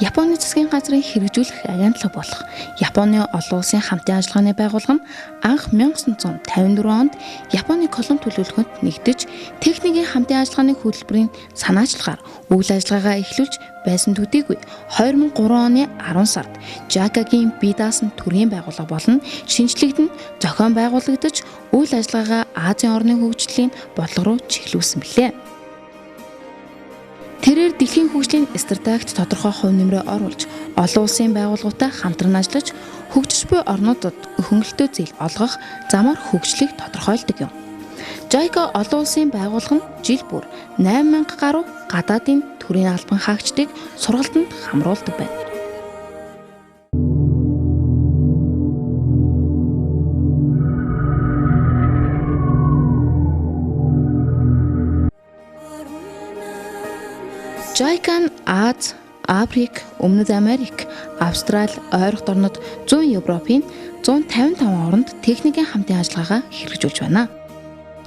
Японы засгийн газрын хэрэгжүүлэх агентлаг болох Японы олон улсын хамтын ажиллагааны байгууллага нь анх 1954 онд Японы Колумб төлөөлөхөнд нэгдэж техникийн хамтын ажиллагааны хөтөлбөрийн санаачлагаар үйл ажиллагаагаа эхлүүлж байсан төдийгүй 2003 оны 10 сард JICA-гийн бие даасан төрийн байгууллага болон шинжлэгдэн зохион байгуулагдаж үйл ажиллагаагаа Азийн орны хөгжлийн бодлого руу чиглүүлсэн билээ. Тэрээр дэлхийн хөгжлийн стратегт тодорхой хувь нэмрээ оруулж, олон улсын байгууллагуудтай хамтран ажиллаж, хөгжиж буй орнуудад хөнгөлөлтөө зээл олгох замаар хөгжлийг тодорхойлдог юм. JICA олон улсын байгууллага нь жил бүр 8000 гаруй гадаадын төрийн албан хаагчдыг сургалтанд хамруулдаг байна. JICA нь Аз, Африк, Өмнөд Америк, Австрали, ойролт орнод, Зүүн Европын 155 оронд техникийн хамтын ажиллагаагаа хэрэгжүүлж байна.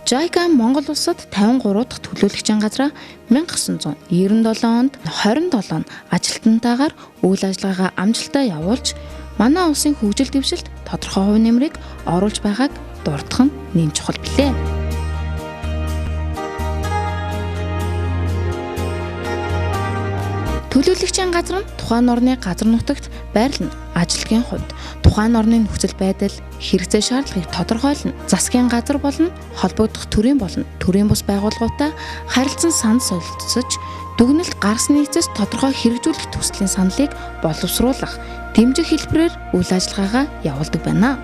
JICA Монгол улсад 53 дахь төлөөлөгчийн газраа 1997 онд 27 ажилтнтайгаар үйл ажиллагаагаа амжилттай явуулж, манай улсын хөгжил дэвшилт тодорхой хувь нэмрийг оруулж байгааг дурдах нь нэн чухал билээ. Төлөөлөгчийн газар нь тухайн орны газар нутагт байрлана. Ажилтгийн хувьд тухайн орны нөхцөл байдал, хэрэгцээ шаардлагыг тодорхойлно. Засгийн газар болон холбогдох төрийн болон төрийн бус байгууллагуудтай харилцан санал солилцож, дүгнэлт гаргасны эцэс тодорхой хэрэгжүүлэх төслийн саналыг боловсруулах, дэмжих хэлбэрээр үйл ажиллагаагаа явуулдаг байна.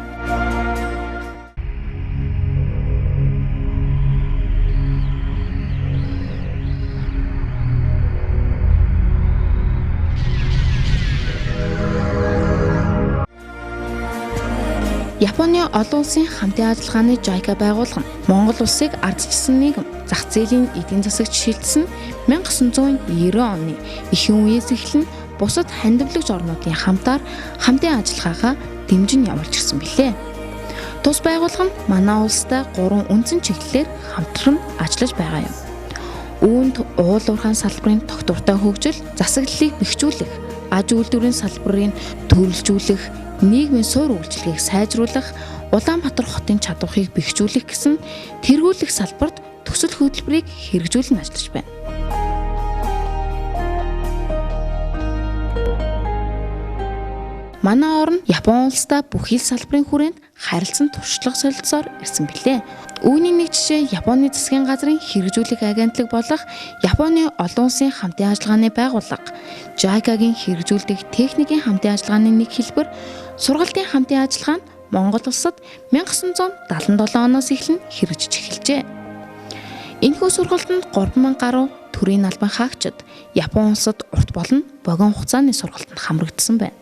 Японы олон улсын хамтын ажиллагааны JICA байгууллага нь Монгол улсыг ардчилсан нийгэм зах зээлийн эдийн засагт шилжсэн 1990 оны ихэнх үеэс эхлэн бусад хандивлагч орнуудын хамтаар хамтын ажиллагаагаа дэмжин явуулж ирсэн билээ. Тус байгууллага нь манай улстай 3 үндсэн чиглэлээр хамтран ажиллаж байгаа юм. Үүнд уул уурхайн салбарын тогтвортой хөгжил, засаглалыг бэхжүүлэх, аж үйлдвэрийн салбарын төрөлжүүлэх, нийгмийн суур үйлчилгээг сайжруулах, Улаанбаатар хотын чадварыг бэхжүүлэх гэсэн тэргүүлэх салбарт төсөл хөтөлбөрийг хэрэгжүүлэн ажиллаж байна. Манай орн Япон улстай бүхий л салбарын хүрээнд харилцан туршлага солилцсоор ирсэн билээ. Үүний нэг жишээ Японы засгийн газрын хэрэгжүүлэх агентлаг болох Японы олон улсын хамтын ажиллагааны байгууллага JICA-гийн хэрэгжүүлдэг техникийн хамтын ажиллагааны нэг хэлбэр сургалтын хамтын ажиллагаа нь Монгол улсад 1977 оноос эхлэн хэрэгжиж эхэлжээ. Энэхүү сургалтанд 3000 гаруй төрийн албан хаагчид Япон улсад урт болон богино хугацааны сургалтанд хамрагдсан байна.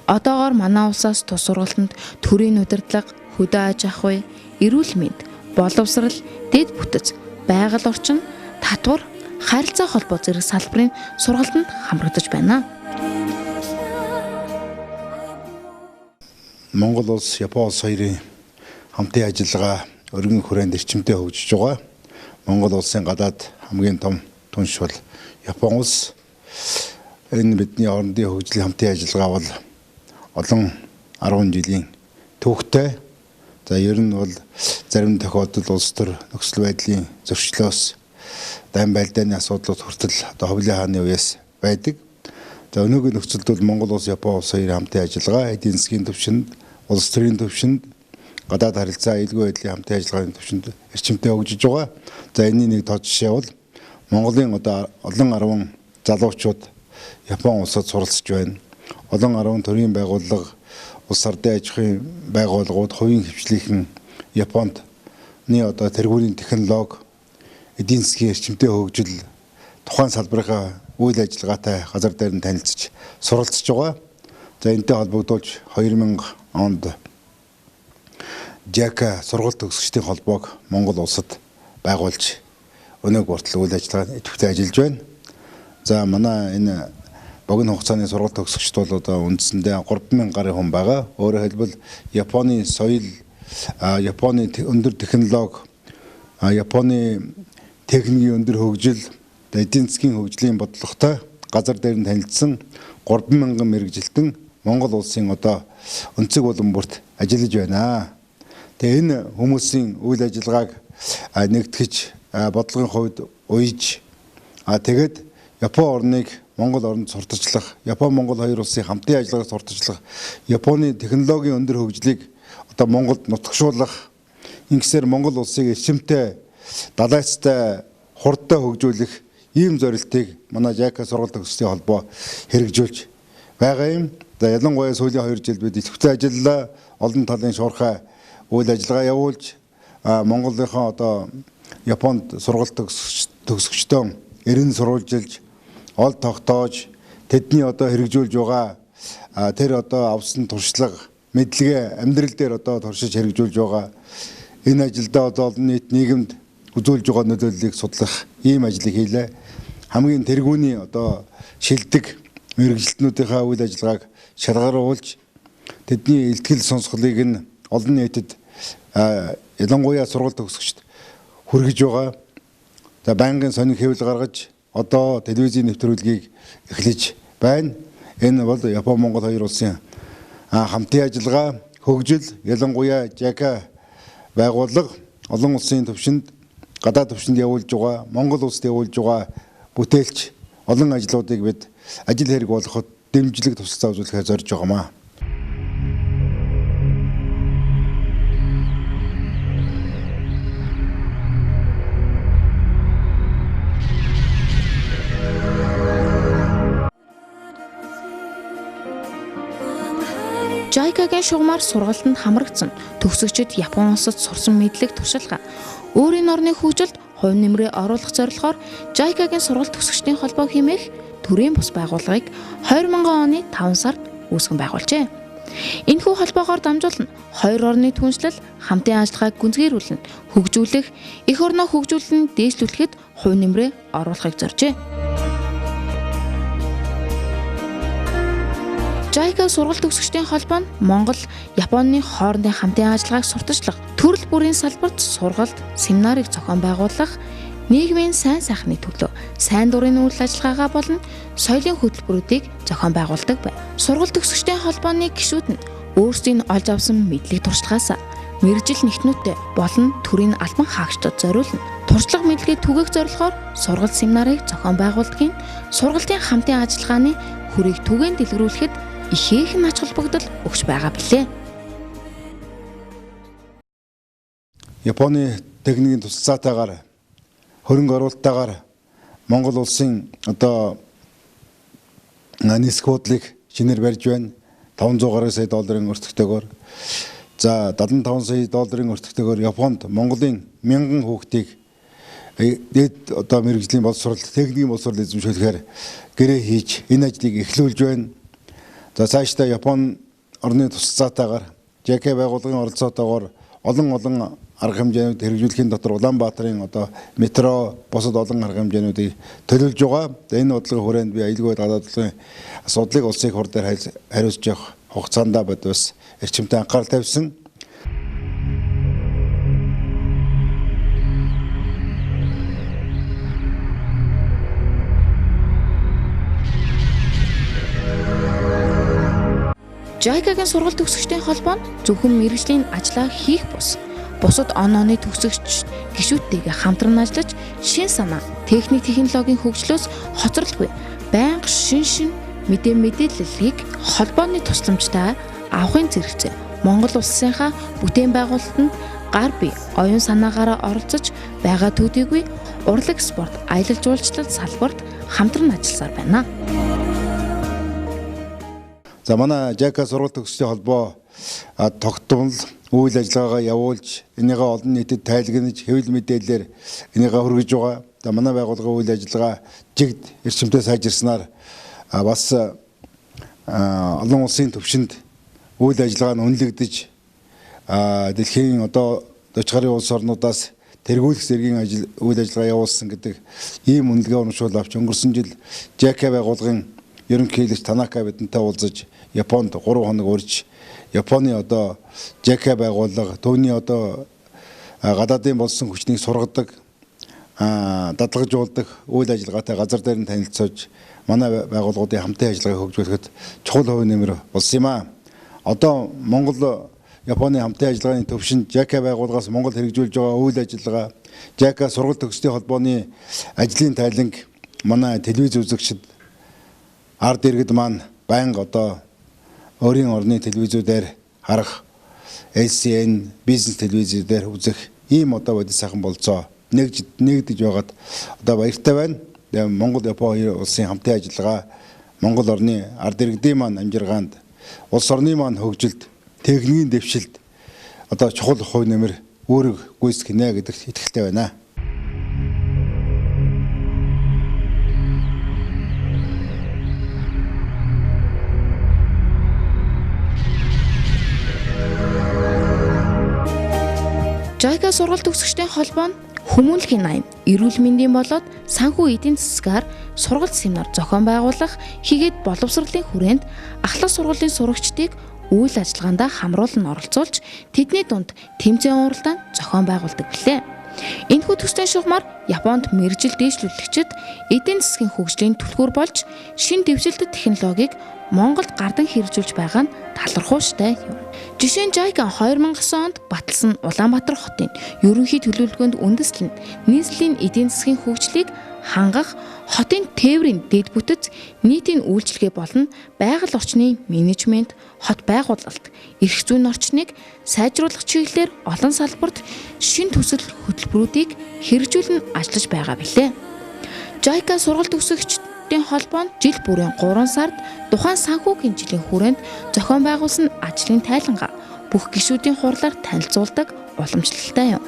Одоогоор манай улсаас тус сургалтанд төрийн удирдлага, хөдөө аж ахуй, эрүүл мэнд, боловсрал, дэд бүтэц, байгаль орчин, татвар, харилцаа холбоо зэрэг салбарын сургалтанд хамрагдаж байна. Монгол улс, Япон улс хоёрын хамтын ажиллагаа өргөн хүрээнд эрчимтэй хөгжиж байгаа. Монгол улсын гадаад хамгийн том түнш бол Япон улс. Энэ бидний хоорондын хөгжлийн хамтын ажиллагаа бол олон 10 жилийн түүхтэй. За ер нь бол зарим тохиолдолд улс төр нөхцөл байдлын зөрчлөөс дайн байлдааны асуудлууд хүртэл одоо ховлын хааны үеэс байдаг. За өнөөгийн нөхцөлд бол Монгол улс, Япон улс хоёрын хамтын ажиллагаа эдийн засгийн түвшинд, улс төрийн түвшинд, гадаад харилцаа, аюулгүй байдлын хамтын ажиллагааны түвшинд эрчимтэй хөгжиж байгаа. За энэний нэг тод жишээ бол Монголын одоо олон 10 залуучууд Япон улсад суралцж байна. Олон 10 төрийн байгууллага, улс ардын аж ахуйн байгууллагууд, хувийн хвшлийнхэн Японд ны одоо тэргүүрийн технологи, эдийн засгийн эрчимтэй хөгжил, тухайн салбарынхаа үйл ажиллагаатай газар дээр нь танилцж суралцж байгаа. За энэтэй холбогдуулж 2000 онд JICA сургалт төгсөгчдийн холбоог Монгол улсад байгуулж өнөөг хүртэл үйл ажиллагаа идэвхтэй ажиллаж байна. За манай энэ богино хугацааны сургалт төгсөгчд бол одоо үндсэндээ 3000 гаруй хүн байгаа. Өөрөөр хэлбэл Японы соёл, Японы өндөр технологи, Японы техникийн өндөр хөгжил, эдийн засгийн хөгжлийн бодлоготой газар дээр нь танилцсан 3000 мэргэжилтэн Монгол улсын одоо өнцөг булан бүрт ажиллаж байна. Тэгээ энэ хүмүүсийн үйл ажиллагааг нэгтгэж бодлогын хувьд уяж тэгээд Япон орныг Монгол оронд сурталчлах, Япон Монгол хоёр улсын хамтын ажиллагааг сурталчлах, Японы технологийн өндөр хөгжлийг одоо Монголд нутагшуулах, ингэсээр Монгол улсыг эрчимтэй, далайцтай, хурдтай хөгжүүлэх ийм зорилтыг манай JICA сургалт төгсөлтийн холбоо хэрэгжүүлж байгаа юм. За ялангуяа сүүлийн 2 жил бид идэвхтэй ажиллалаа, олон талын шуурхай үйл ажиллагаа явуулж Монголынхаа одоо Японд сургалт төгсөгчдөө эрен сурвалжилж, ол тогтоож, тэдний одоо хэрэгжүүлж байгаа тэр одоо авсан туршлага, мэдлэгээ амьдрал дээр одоо туршиж хэрэгжүүлж байгаа энэ ажилдаа одоо олон нийт нийгэмд үзүүлж байгаа нөлөөллийг судлах ийм ажлыг хийлээ. Хамгийн тэргүүний одоо шилдэг мэргэжилтнүүдийнхээ үйл ажиллагааг шалгаруулж тэдний илтгэл сонсголыг нь олон нийтэд ялангуяа сургалт төгсөгчд хүргэж байгаа. За байнгын сонин хэвлэл гаргаж одоо телевизийн нэвтрүүлгийг эхлэж байна. Энэ бол Япон Монгол хоёр улсын хамтын ажиллагаа, хөгжил, ялангуяа JICA байгууллага олон улсын төвшөнд, гадаад төвшөнд явуулж байгаа, Монгол улсад явуулж байгаа бүтээлч олон ажлуудыг бид ажил хэрэг болгоход дэмжлэг тусалцаа үзүүлэхээр зорж байгаамаа. JICA-гийн шугамар сургалтанд хамрагдсан төгсөгчид Япон улсад сурсан мэдлэг туршилгаа өөрийн орны хөгжилд хувь нэмрээ оруулах зорилгоор JICA-гийн сургалт төгсөгчдийн холбоо хэмээх төрийн бус байгууллагыг 2000 оны 5 сард үүсгэн байгуулжээ. Энэхүү холбоогоор дамжуулан хоёр орны түншлэл хамтын ажиллагааг гүнзгийрүүлэн хөгжүүлэх, эх орноо хөгжүүлэн дээшлүүлэхэд хувь нэмрээ оруулахыг зоржээ. JICA сургалт төгсөгчдийн холбоо нь Монгол, Японы хоорондын хамтын ажиллагааг сурталчлах, төрөл бүрийн салбарт сургалт, семинарыг зохион байгуулах, нийгмийн сайн сайхны төлөө сайн дурын үйл ажиллагаагаа болон соёлын хөтөлбөрүүдийг зохион байгуулдаг байв. Сургалт төгсөгчдийн холбооны гишүүд нь өөрсдийн олж авсан мэдлэг туршлагаас мэргэжил нэгтнүүтэй болон төрийн албан хаагчдад зориулна. Туршлага мэдлэгийг түгээх зорилгоор сургалт семинарыг зохион байгуулдгийн сургалтын хамтын ажиллагааны хүрийг түгээн дэлгэрүүлэхэд ихээхэн ач холбогдол өгч байгаа билээ. Японы техникийн тусалцаатайгаар хөрөнгө оруулалттайгаар Монгол улсын одоо нисэх буудлыг шинээр барьж байна. 500 гаруй сая долларын өртөгтэйгээр. За 75 сая долларын өртөгтэйгээр Японд Монголын мянган хүүхдийг дээд одоо мэргэжлийн боловсрол, техникийн боловсрол эзэмшүүлэхээр гэрээ хийж энэ ажлыг эхлүүлж байна. За цаашдаа Япон орны тусалцаатайгаар JICA байгууллагын оролцоотойгоор олон арга хэмжээнүүд хэрэгжүүлэхийн дотор Улаанбаатарын одоо метро, бусад олон арга хэмжээнүүдийг төлөвлөж байгаа. Энэ бодлогын хүрээнд би аюулгүй гадаад бодлогын асуудлыг улсын хурл дээр хариуцж явах хугацаанд бод бас эрчимтэй анхаарал тавьсан. JICA-гийн сургалт төгсөгчдийн холбоо нь зөвхөн мэргэжлийн ажлаа хийх бус бусад он оны төгсөгч гишүүдтэйгээ хамтран ажиллаж шин санаа, техник технологийн хөгжлөөс хоцролгүй байнга шин мэдээ мэдээллийг холбооны тусламжтай авахын зэрэгцээ Монгол улсынхаа бүтээн байгуулалтанд гар бие оюун санаагаараа оролцож байгаа төдийгүй урлаг, спорт, аялал жуулчлал салбарт хамтран ажилласаар байна. За манай JICA сургалт төгсөлтийн холбоо тогтмол үйл ажиллагаагаа явуулж энийгээ олон нийтэд тайлгнаж хэвлэл мэдээлэлээр энийгээ хүргэж байгаа. За манай байгууллагын үйл ажиллагаа жигд эрчимтэй сайжирснаар бас олон улсын түвшинд үйл ажиллагаа нь үнэлэгдэж дэлхийн одоо 40 гаруй улс орнуудаас тэргүүлэх зэргийн ажил үйл ажиллагаа явуулсан гэдэг ийм үнэлгээ урамшуул авч өнгөрсөн жил JICA байгууллагын ерөнхийлөгч Танака бидэнтэй уулзаж Японд 3 хоног урьж Японы одоо JICA байгууллага түүний одоо гадаадын болсон хүчнийг сургадаг, дадлагжуулдаг үйл ажиллагаатай газар дээр нь танилцуулж манай байгууллагуудын хамтын ажиллагааг хөгжүүлэхэд чухал хувь нэмэр болсон юм аа. Одоо Монгол Японы хамтын ажиллагааны төвшөнд JICA байгууллагаас Монгол хэрэгжүүлж байгаа үйл ажиллагаа, JICA сургалт төгсдийн холбооны ажлын тайланг манай телевиз үзэгчид ард иргэд маань байнга одоо өөрийн орны телевизүүдээр харах, LCN бизнес телевизүүдээр үзэх ийм одоо бодит сайхан болцоо нэгдэж байгаад одоо баяртай байна. Тэгээ Монгол Япон хоёр улсын хамтын ажиллагаа Монгол орны ард иргэдийн маань амжиргаанд, улс орны маань хөгжилд, техникийн дэвшилд одоо чухал хувь нэмэр үүрэг гүйцэтгэнэ гэдэгт итгэлтэй байна. JICA сургалт төгсөгчдийн холбоо нь хүмүүнлэгийн 80, эрүүл мэндийн болоод санхүү эдийн засгаар сургалт семинар зохион байгуулах, хийгээд боловсролын хүрээнд ахлах сургуулийн сурагчдыг үйл ажиллагаанд хамруулан оролцуулж тэдний дунд тэмцээн уралдаан зохион байгуулдаг билээ. Энэхүү төслийн шугамар Японд мэргэжил дээшлүүлэгчид эдийн засгийн хөгжлийн түлхүүр болж шинэ дэвшилтэт технологиг Монголд гардан хэрэгжүүлж байгаа нь талархууштай юм. Жишээ нь JICA 2009 онд баталсан Улаанбаатар хотын ерөнхий төлөвлөгөөнд үндэслэн нийслэлийн эдийн засгийн хөгжлийг хангах, хотын тээврийн дэд бүтэц, нийтийн үйлчилгээ болон байгаль орчны менежмент, хот байгуулалт, эрх зүйн орчныг сайжруулах чиглэлээр олон салбарт шинэ төсөл хөтөлбөрүүдийг хэрэгжүүлэн ажиллаж байгаа билээ. JICA сургалт төгсөгчдийн холбоо нь жил бүрийн 3 сард тухайн санхүүгийн жилийн хүрээнд зохион байгуулсан ажлын тайлангаа бүх гишүүдийн хурлаар танилцуулдаг уламжлалтай юм.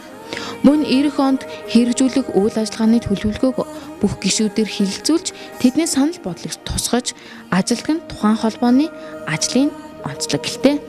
Мөн ирэх онд хэрэгжүүлэх үйл ажиллагааны төлөвлөгөөг бүх гишүүдээр хэлэлцүүлж тэдний санал бодлыг тусгаж ажиллах нь тухайн холбооны ажлын онцлог гэлтэй.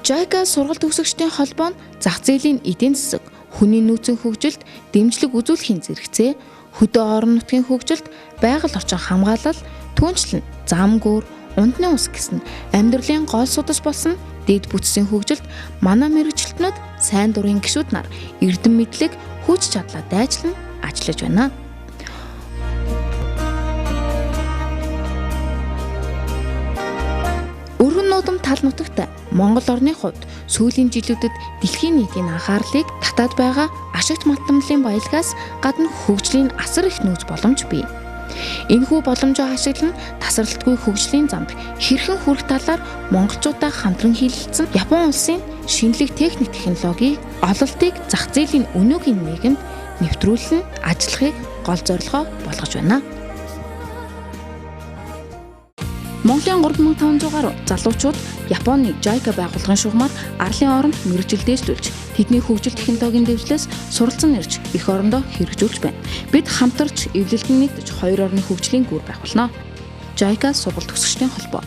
JICA сургалт төгсөгчдийн холбоо нь зах зээлийн эдийн засаг, хүний нөөцийн хөгжилд дэмжлэг үзүүлэхийн зэрэгцээ, хөдөө орон нутгийн хөгжилд, байгаль орчин хамгаалал, түүнчлэн зам гүүр, ундны ус гэсэн амьдралын гол судас болсон дэд бүтцийн хөгжилд манай мэргэжилтнүүд сайн дурын гишүүд нар эрдэм мэдлэг, хүч чадлаа дайчлан ажиллаж байна. Өргөн нуудам тал нутагт Монгол орны хувьд сүүлийн жилүүдэд дэлхийн нийтийн анхаарлыг татаад байгаа ашигт малтамлын баялагаас гадна хөгжлийн асар их нөөц боломж бий. Энэхүү боломжоо ашиглан тасралтгүй хөгжлийн замд хэрхэн хүрэх талаар монголчуудаа хамтран хийлэлцэн Япон улсын шинэлэг техник технологийн ололтыг зах зээлийн өнөөгийн нийгэмд нэвтрүүлэн ажиллахыг гол зорилгоо болгож байна. Монголын 3500 гаруй залуучууд Японы JICA байгууллагын шугамар арлын оронд мэргэжил дээшлүүлж тэдний хөгжил технологийн дэвшлээс суралцсан ирж эх орондоо хэрэгжүүлж байна. Бид хамтарч эвлэлтэн нэгдэж хоёр орны хөгжлийн гүр байгуулна. JICA сургалт төгсөгчдийн холбоо.